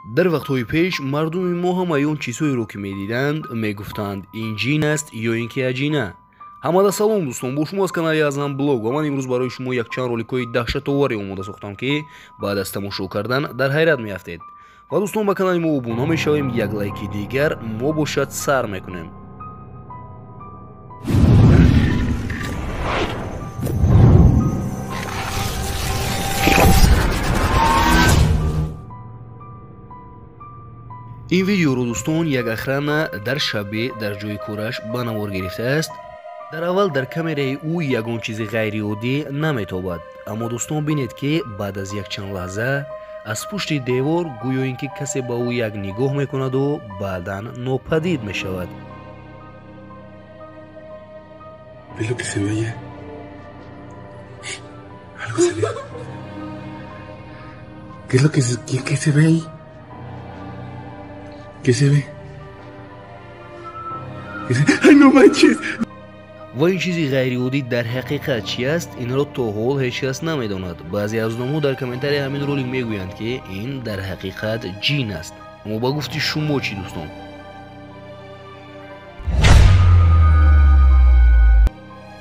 Дар вақтҳои пеш мардуми мо ҳамаи он чизҳоеро, ки медиданд, мегуфтанд ин ҷин аст ё ин ки аҷина. Ҳамада салом, дӯстон, бо шумо аз канали Азам Блог ва ман имрӯз барои шумо якчанд роликҳои даҳшатоваре омода сохтам, ки баъд аз тамошо кардан дар ҳайрат меафтед. Ва дӯстон, ба канали мо обуна мешавем, як лайки дигар мо бошад, сар мекунем. Ин видеоро, дӯстон, як охрана дар шабе дар ҷои кораш ба навор гирифтааст. Дар аввал дар камераи ӯ ягон чизи ғайриоддӣ наметобад, аммо, дӯстон, бинед, ки баъд аз якчанд лаҳза аз пушти девор гӯё ин ки касе ба ӯ як нигоҳ мекунаду баъдан нопадид мешавад. ¿Ves lo que se ve allá? Algo se ve. ¿Qué es lo que se, qué, qué se ve ahí? ¿Qué se ve? ¿Qué se... ¡Ay, no manches! Ва ин чизи ғайриоддӣ дар ҳақиқат чи аст, инро то ҳол ҳеҷ кас намедонад. Баъзе аз одамҳо дар комментарияи ҳамин ролик мегӯянд, ки ин дар ҳақиқат ҷин аст. Аммо ба гуфти шумо чӣ, дӯстон?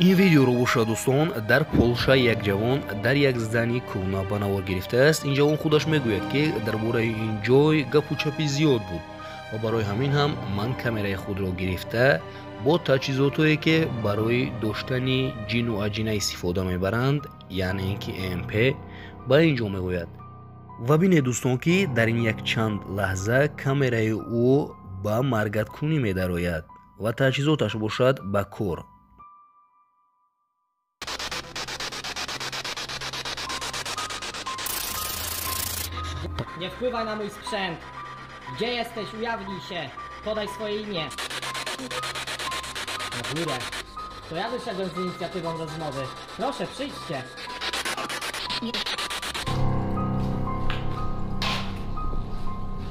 Ин видеоро бошад, дӯстон, дар Полша як ҷавон дар як зани кӯҳна ба навор гирифтааст. Ин ҷавон худаш мегӯяд, ки дар бораи ин ҷой гапу чапи зиёд буд ва барои ҳамин ҳам ман камераи худро гирифта бо таҷҳизотое, ки барои доштани ҷину аҷина истифода мебаранд, яъне ин ки МП, ба ин ҷо меояд. Ва бинед, дӯстон, ки дар ин якчанд лаҳза камераи ӯ ба маргаткунӣ медарояд ва таҷҳизоташ бошад ба кор. Nie wpływaj na mój sprzęt. Gdzie jesteś? Ujawnij się. Podaj swoje imię. Na górę. To ja wyszedłem z inicjatywą rozmowy. Proszę, przyjdźcie.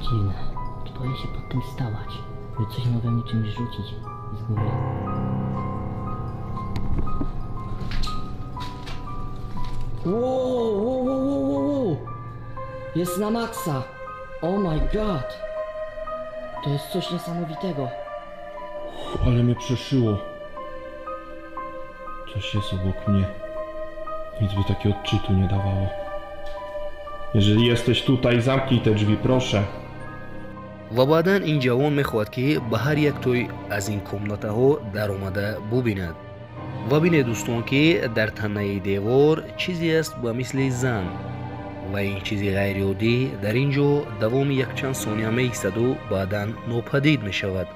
Dziwne. Boję się pod tym stawać. By coś mogło mnie czymś rzucić z góry. Wow, wow, wow, wow, wow, wow. Jest na maksa. Oh my god. To jest coś niesamowitego. Ale mnie przeszyło. Coś jest obok mnie. Nic by takiego odczytu nie dawało. Jeżeli jesteś tutaj, zamknij te drzwi, proszę. Ва баъдан ин ҷавон мехоҳад, ки ба ҳар як той аз ин комнатаҳо даромада бубинад. Ва бинед, дӯстон, ки дар танаи девор чизе аст ба мисли зан ва ин чизи ғайриоддӣ дар ин ҷо давоми якчанд сония меистаду баъдан нопадид мешавад.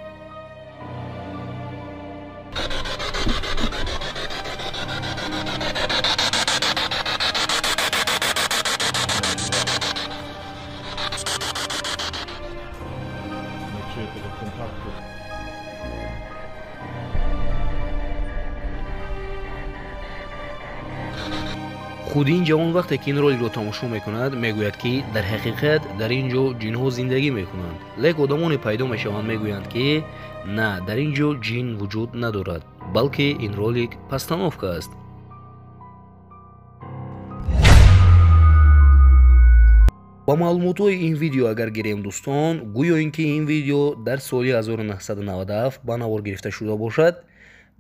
Nie czuję tego kontaktu. Худи ин ҷавон вақте ки ин роликро тамошо мекунад, мегӯяд, ки дар ҳақиқат дар ин ҷо ҷинҳо зиндагӣ мекунанд, лек одамоне пайдо мешаванд, мегӯянд, ки на, дар ин ҷо ҷин вуҷуд надорад, балки ин ролик постановка аст. Ба маълумотҳои ин видео агар гирем, дӯстон, гӯё ин ки ин видео дар соли 1997 ба навор гирифта шуда бошад.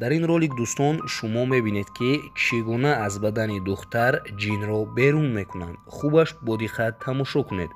Дар ин ролик, дӯстон, шумо мебинед, ки чӣ гуна аз бадани духтар ҷинро берун мекунанд. Хубаш бо диққат тамошо кунед.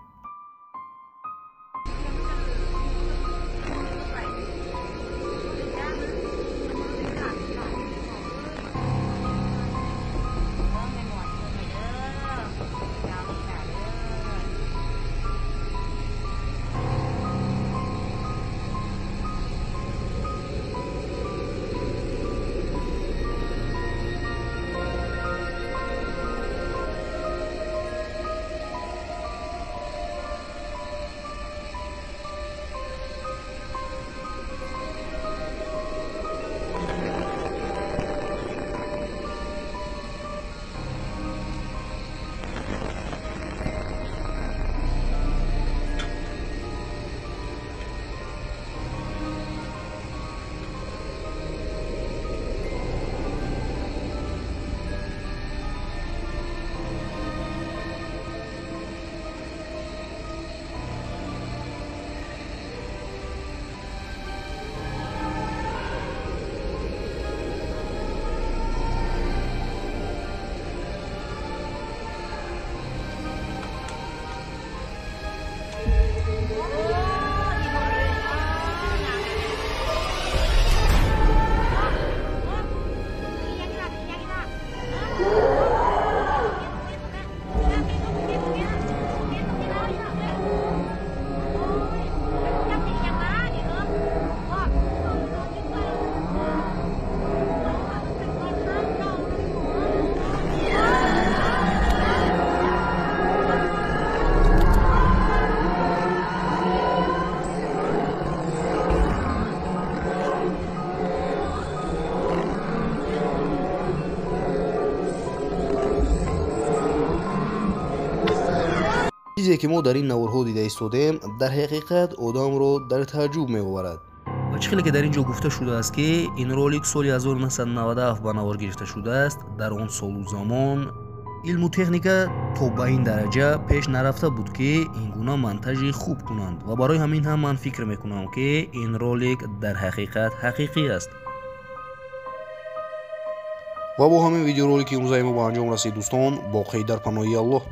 Чизе ки мо дар ин наворҳо дида истодем, дар ҳақиқат одамро дар тааҷҷуб меоварад. Ва чӣ хеле ки дар ин ҷо гуфта шудааст, ки ин ролик соли 1997 ба навор гирифта шудааст, дар он солу замон илму техника то ба ин дараҷа пеш нарафта буд, ки ин гуна монтажи хуб кунанд, ва барои ҳамин ҳам ман фикр мекунам, ки ин ролик дар ҳақиқат ҳақиқӣ аст. Ва бо ҳамин видеоролики имрӯзаи мо ба анҷом расид, дӯстон. Боқӣ дар паноҳи Аллоҳ.